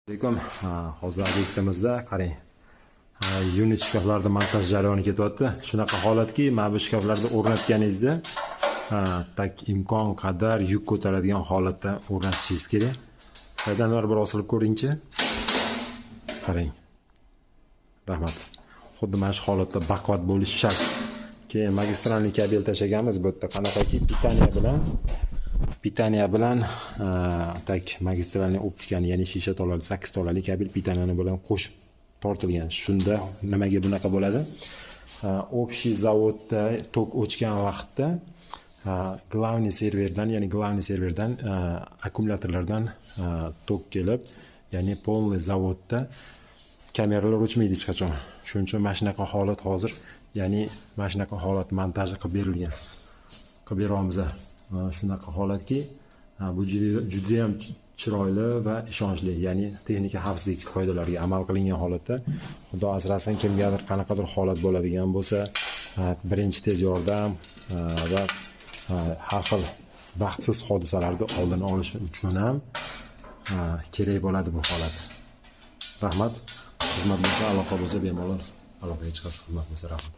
Alaykum. Hozir obyektimizda, qarang, unit shkaflarni montaj jarayoni ketyapti. Shunaqa holatki, mana bu shkaflarni o'rnatganingizda, так imkon qadar yuk ko'taradigan holatda o'rnatishingiz kerak. Said Anvar, bir osilib ko'ringchi. Qarang. Rahmat. Xuddi mana shu holatda baquvvat bo'lishi shart. Keyin магистральный kabel tashlaganmiz bu yerda. Qanaqaki питание bilan так магистральный optikani, ya'ni shisha tolali, 8 tolali kabel питание bilan qo'shib tortilgan. Shunda nimaga bunaqa bo'ladi? Общий zavodda tok o'chgan vaqtda главный serverdan, ya'ni главный serverdan akkumulyatorlardan tok kelib, ya'ni полный zavodda kameralar o'chmaydi hech qachon. Shuning uchun mana shunaqa holat hozir, ya'ni mana shunaqa holat montaji qilib berilgan, qilib beryapmiz. Shunaqa holatki, bu judayam chiroyli va ishonchli, ya'ni texnika xavfsizlik qoidalariga amal qilingan holatda, Xudo asrasin, kimgadir qanaqadir holat bo'ladigan bo'lsa, birinchi tez yordam va har xil baxtsiz hodisalarni oldini olish uchun ham kerak bo'ladi bu holat. Rahmat. Xizmat bo'lsa, aloqa bo'lsa, bemalol aloqaga chiqasiz, xizmat bo'lsa. Rahmat.